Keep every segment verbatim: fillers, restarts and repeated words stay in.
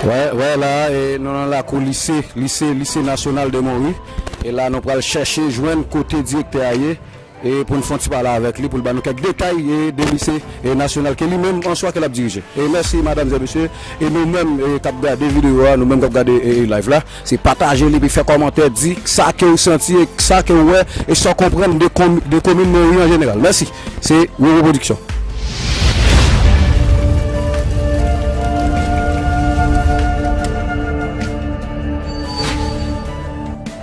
Wè, wè, la, e, nou nan lakou lise, lise, lise nasyonal de Monwi. E la, nou pral chèche jwenn kote direktè a ye, e pou n fè yon ti pale avèk li, pou l ban nou kèk detay, e, de lise, e, nasyonal ke li menm an swa ke l ap dirije. E mèsi, madam e mesye, e nou menm, e, k ap gade videyo a, nou menm k ap gade, e, e, live la, se pataje li, epi fè kòmantè, di sa ke w santi, e sa ke w wè, e sa w konprann de komi-, de komin Monwi an jeneral. Mèsi. Se Roro Production.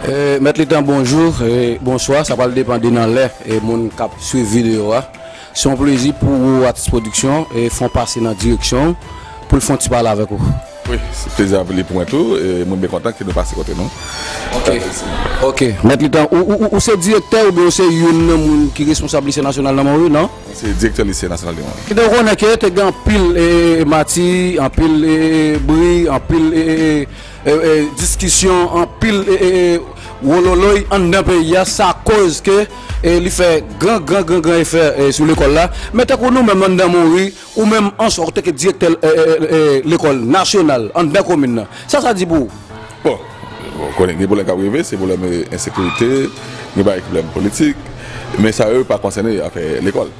E, Mèt Letan, bonjou, e, bonswa. Sa pral depann de nan lè, e, moun k ap swiv videyo a. Se yon plezi pou ou, Atis Production, e, fè yon pase nan direksyon w pou l fè yon ti pale avèk ou. Wi, se plezi a li pou mwen tou, e mwen byen kontan ke nou pase kote nou. Ok. Ok. Mèt Letan, ou, ou, ou, ou se direktè oubyen ou se youn nan moun ki responsab lise nasyonal nan Monwi, non? Mwen se direktè lise nasyonal de Monwi. Donk, ou konnen ke te gen anpil, e, mati, anpil, e, bri, anpil, e, e, e, e, diskisyon, anpil, e, e, e, wololoy anndan peyi a, sa koz ke, e, li fè gran, gran, gran, gran efè, e, sou lekòl la. Men tankou nou menm anndan Monwi, ou menm an swa, ou te ke direktè, e, e, e, e, lekòl nasyonal anndan komin nan. Sa sa di pou ou? Bon, bon, konnen gen pwoblèm k ap rive, se pwoblèm, e, ensekirite, gen bagay ki pwoblèm politik, men sa yo pa konsène afè lekòl.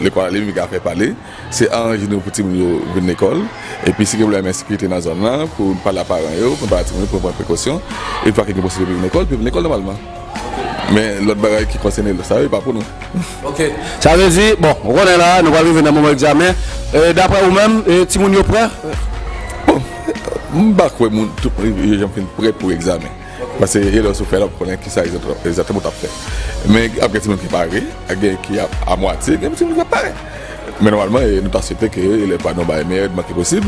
Lekòl a li menm ki ka fè pale, se aranje nou pou timoun yo vin lekòl, epi si gen pwoblèm ensekirite nan zòn nan, pou n pale a paran yo, pou n pale a timoun yo, pou yo pran prekosyon, epi fwa ke gen posiblite pou yo vin lekòl, pou yo vin lekòl nòmalman. Men lòt bagay ki konsène sa yo, e pa pou nou. Ok. Sa vle di, bon, ou konnen la, nou pral rive nan moman egzamen. E, daprè ou menm, e, timoun yo prè? Bon, m pa kwè moun, tout moun yo janm fin prè pou egzamen. Paske e lè w sou fè la, w konnen kisa egzat-, egzakteman w t ap fè. Men ap gen timoun ki pare, ap gen ki ap a mwatye, gen timoun ki ap pare. Men nòmalman, e, nou ta swete ke elèv pa nou bay meyè manke posib,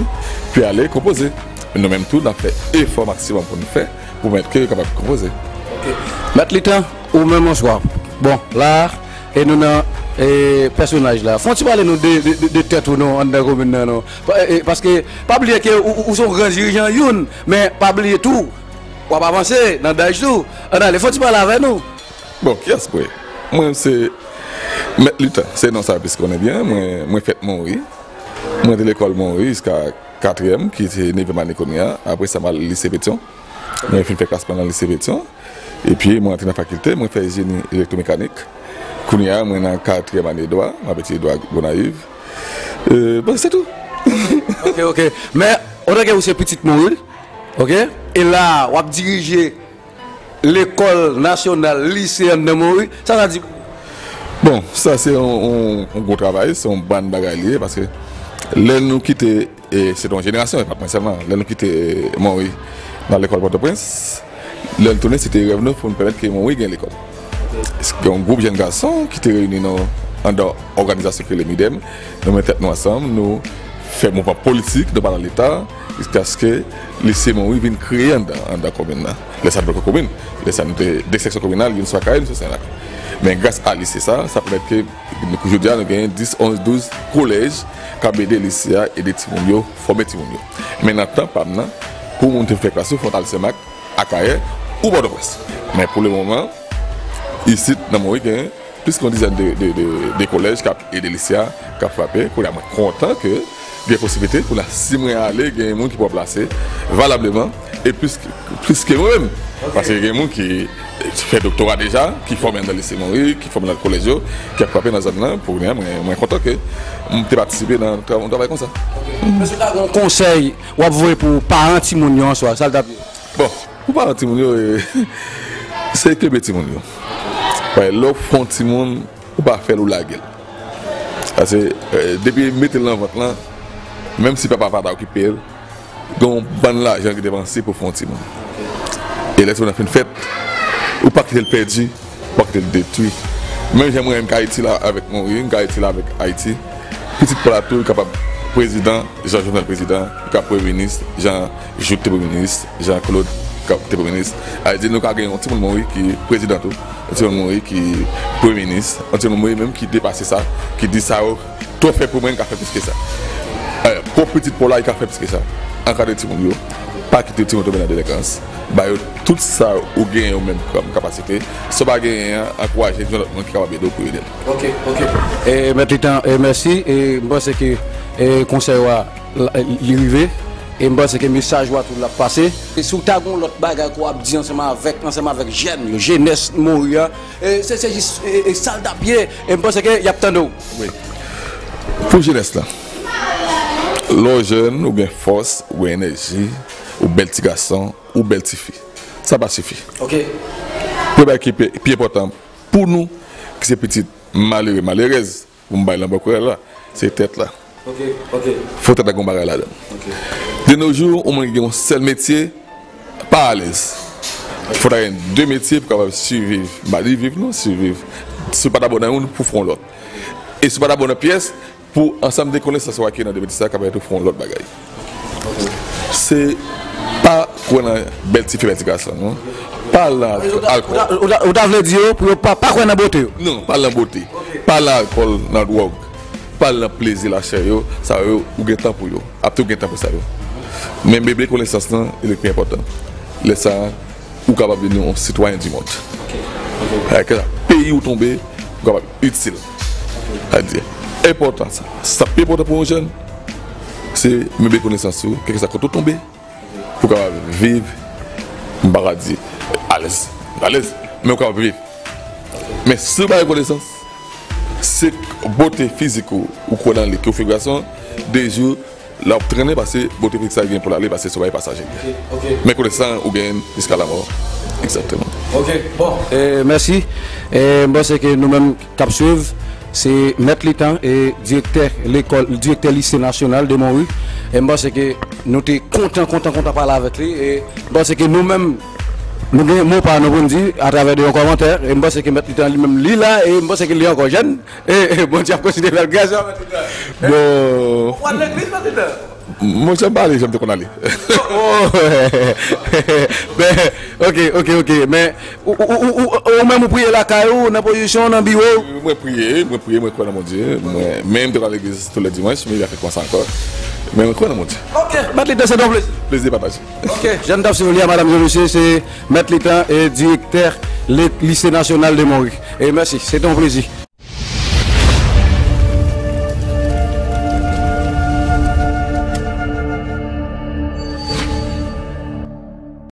pi ale konpoze. Men nou menm tou, n ap fè efò maksimòm pou n fè, pou pèmèt ke yo kapab konpoze. Ok. Mèt Letan, ou menm answa. Bon, la, e nou nan, e, pèsonaj la. Fè yon ti pale nou de, de, de, de tèt ou non, anndan komin nan non. Pa, e, paske, pa bliye ke ou, ou, ou se yon gran dirijan youn, men pa bliye tou, w ap avanse nan daj tou. Ann ale, fè yon ti pale avè nou. Bon, kiyès mwen? Mwen se Mèt Letan, se non sa plis konnen byen. Mwen, mwen fèt Monwi. Mwen te lekòl Monwi jiska katriyèm, ki se nevyèm ane kounye a. Apre sa, m al lise Petyon. Mwen fin fè klas mwen nan lise Petyon. Epi, mwen antre nan fakilte, mwen fè jeni elektwomekanik. Kounye a, mwen nan katriyèm ane dwa, m ap etidye dwa Gonayiv. E, bon, se tou. Ok, ok. Men, antanke ou se pitit Monwi, ok? E la, w ap dirije lekòl nasyonal, lise anndan Monwi, sa sa di? Bon, sa se yon, yon, yon gwo travay, se yon bann bagay li ye, paske lè nou kite, e se te yon jenerasyon, e pa mwen sèlman, lè nou kite, e, Monwi nan lekòl Pòtoprens, lè n tounen, se te rèv nou pou n pèmèt ke Monwi gen lekòl. Se te yon gwoup jèn gason ki te reyini nou anndan òganizasyon ki rele MIDEM, nou met tèt nou ansanm, nou fè mouvman politik, nou pa nan Leta, jiskaske lise Monwi vin kreye anndan, anndan komin nan. Lè sa nou te komin, lè sa nou te de seksyon kominal, youn sou Akayè, youn sou Senmak. Men gras a lise sa, sa pèmèt ke jodi a nou genyen dis, onz, douz kolèj k ap ede lise a, ede timoun yo, fòme timoun yo. Men nan tan pa m nan, pou moun te fè klas ou, fò w t al Senmak, Akayè ou Pòtoprens. Men pou le moman, isit nan Monwi genyen plis ke yon dizèn de, de, de, de kolèj k ap ede lise a, k ap frape. Kounye a, mwen kontan ke gen posiblite pou la, si mwen ale, gen moun ki pou ranplase valableman, e plis, plis ke mwen menm. Ok. Paske gen moun ki fè doktora deja, ki fòme nan lise Monwi, ki fòme nan kolèj yo, ki ap frape nan zòn nan. Pou kounye a, mwen, mwen kontan ke m te patisipe nan tra-, yon travay konsa. Ok. Èske w ta gen yon konsèy w ap voye pou paran timoun yo an swa? Sa l t ap ye? Bon, pou paran timoun yo, e, se kenbe timoun yo. Paske lè w fè yon timoun, ou pa fè l, ou lage l. Paske, e, depi mete l nan vant lan, menm si papa pa ta okipe l, gen yon bann lajan ki depanse pou fè yon timoun. E lè timoun nan fin fèt, ou pa kite l pèdi, ou pa kite l detwi. Menm jan mwen, m ka itil avèk Monwi, m ka itil avèk Ayiti. Pitit pa w la tou, li kapab prezidan, jan Jovenel prezidan, li ka premye minis, jan Jouthe te premye minis, Jean Claude ka-, te premye minis. Sa vle di nou ka gen yon timoun Monwi ki prezidan tou, yon timoun Monwi ki premye minis, yon timoun Monwi menm ki depase sa, ki di sa yo twò fè pou mwen, m ka fè plis ke sa. E, pou pitit pa w la, li ka fè plis ke sa. Ankadre timoun yo, pa kite timoun tonbe nan delenkans, ba yo tout sa ou genyen ou menm kòm kapasite. Si w pa genyen an, ankouraje yon lòt moun ki kapab ede w pou ede l. Ok, ok. E, Mèt Letan, e, mèsi. E, m panse ke, e, konsèy ou a, la, li rive. E m panse ke mesaj ou a tou l ap pase. E si w ta gen yon lòt bagay ke w ap di ansanm avèk, ansanm avèk jèn yo, jenès Mori a, e, se, se jis, e, e, sa l t ap ye. E m panse ke y ap tande w. Wi. Pou jenès la, lè w jèn, ou gen fòs, ou gen enèji, ou bèl ti gason, ou bèl ti fi. Sa pa sifi. Ok. Premye bagay ki pi, pi enpòtan pou nou, ki se pitit malere, malerèz, pou m bay lanmò kreyòl la, se tèt la. Ok, ok. Fò tèt la gen yon bagay ladan l. Ok. De nos jours, yon moun ki gen yon sèl metye, pa alèz. Fò ta gen de metye pou kapab siviv. M pa di viv non, siviv. Si w pa dabò nan youn, pou fè yon lòt. E si w pa dabò nan pyès, pou ansanm de konesans ou akeyi nan de metye sa, kapab tou fè yon lòt bagay. Se pa kwè nan bèl ti fi, bèl ti gason, non. Pa al nan alkòl. Ou ta, ou ta, ou ta vle di yo pou yo pa, pa kwè nan bote yo? Non, pa al nan bote. Pa al nan alkòl, nan dwòg. Pa al nan plezi lachè yo, sa yo, ou gen tan pou yo. Apre ou gen tan pou sa yo. Men bebe konesans lan, e li pi enpòtan. Lè sa, ou kapab vin yon sitwayen di mond. Sa vle di ke peyi ou tonbe, ou kapab itil. Sa vle di, enpòtan sa. Sa pi enpòtan pou yon jèn, se mete konesans ou, kèlkeswa kote ou tonbe, pou w kapab viv, m pa ka di alèz, alèz, men ou kapab viv. Men si w pa gen konesans, se bote fizik ou, ou kwè nan li, ke w fè gason, de jou, l ap trennen, paske bote fizik sa gen pou l ale, paske se yon bagay pasaje. Ok, ok. Men konesans ou genyen l jiska lamò. Egzakteman. Ok, bon, e, mèsi. E, m panse ke nou menm k ap swiv, se Mèt Litan e direktè lekòl, direktè Lise Nasyonal de Monwi. E m panse ke nou te kontan, kontan, kontan pale avèk li. E m panse ke nou menm, nou gen mo pa nou pou n di atravè de yon kòmantè. E m panse ke Mèt Litan li menm li la, e m panse ke li ankò jèn. E, e, Bondye ap kontinye fè l gras, Mèt Litan. Bon. Ou al legliz, Mèt Litan? Monchè, m pa ale jan m te konn ale. Oh. Ben, ok, ok, ok. Men, ou, ou, ou, ou, ou menm ou priye lakay ou, nan pozisyon, nan biwo? Mwen priye, mwen priye, mwen kwè nan Bondye. Mwen, men m te konn al legliz tou lè dimanch, men li pa fèt konsa ankò. Men mwen kwè nan Bondye. Ok, Mèt Litan, se te yon plezi. Plezi pataje. Ok, jan n t ap siviliye a, madanm e mesye, se Mèt Litan e direktè le-, Lise Nasyonal de Monwi. E mèsi, se te yon plezi.